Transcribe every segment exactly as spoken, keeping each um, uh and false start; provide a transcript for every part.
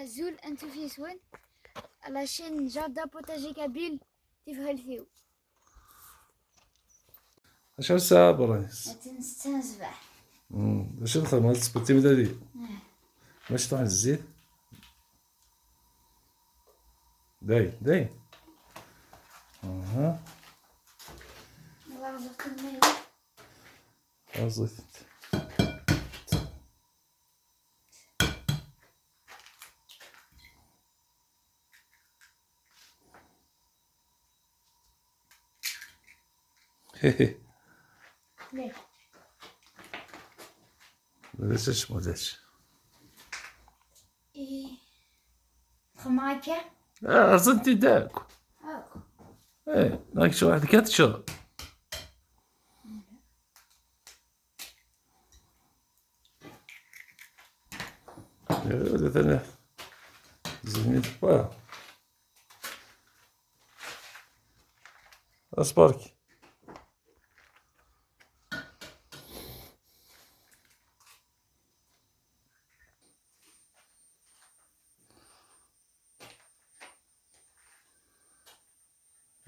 Azul, anṣuf yes-wen. La chaîne Jardin Potager Kabyle, tibḥirt-iw. Acḥal ssaɛa, Bṛis? Aten setta n ṣṣbeḥ. Mm, d acu i txedmeḍ? Ad tesbeḍ timlal-im? Eh. Mačči truḥ zzit? Day, day. Aha. Rẓiɣ-tent. Ulac acemma, ulac. Ih. Txedmeḍ akka? Ah, rẓan-t-id akk. Akk. Eh, neɣ kečč weḥd-k ad teččeḍ? Ula tani zedmen-it. Voilà. Asbarek.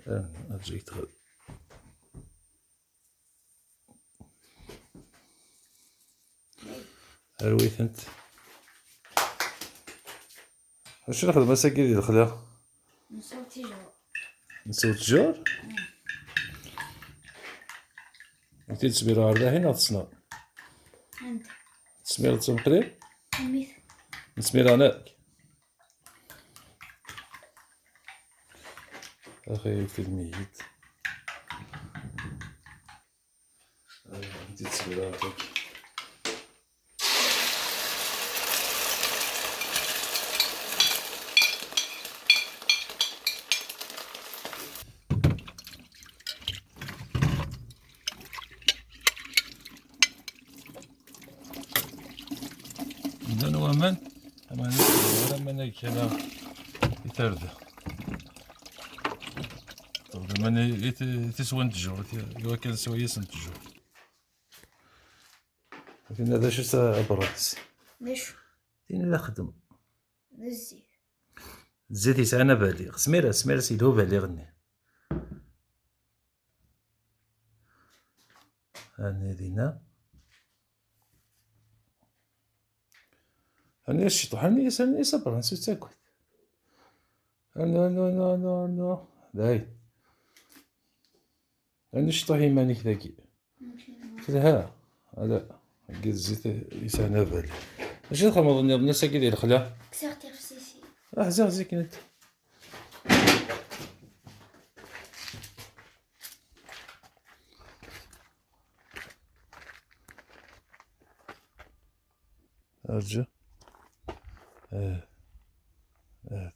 Ah, ad ǧǧeɣ-t. Rwi-tent. Acu nexdem ass-agi di lexla? Nsew ttjur. Nsew ttjur? Mm. Ur t-id-tesmireḍ ɣer dahi neɣ tessneḍ? Anda? Tesmireḍ-tt am qrib? Amek? Nesmir-aɣ nekk. Axi yufid meyit. Ah, anti tesmiraḍ-agi? Llan waman, aman ur ara aman ay kra i tarda. Aman i, i t-, i tiswa n ttjur, i t-, i wakken swa-yasen ttjur. Tinna d acu-tt a Bṛis? D acu? Tinna d axeddem. D zzit. Zzit yesɛan abaliɣ. Smir-as, smir-as yelhu baliɣ-nni. Ani dinna. Ani ciṭuḥ, ani-as, ani-as a Bṛis, ur ttagad. Ani, ani, ani, ani, ani. Day. Ani ciṭuḥ iman-ik dagi. Telha. Ala. Deg zzit yesɛan abal. Acu txedmeḍ nniḍen ass-agi di lexla? Kkseɣ tixsisin. Ah, ziɣ zik net. Arǧu. Ah. Ah.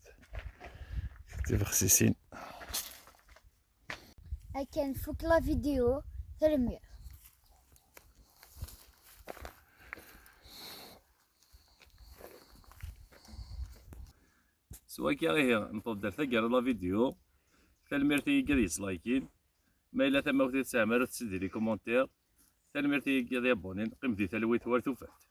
Tibexsisin. Akken tfuk la vidéo, tanemmirt. S wakka ihi, newweḍ-d ar taggara n la vidéo. Tanemmirt i yigad yettlaykin. Ma yella tamawt i tesɛam, arut-tt-id di les commentaires. Tanemmirt i yigad yabonnin. Qqim di talwit war tufat.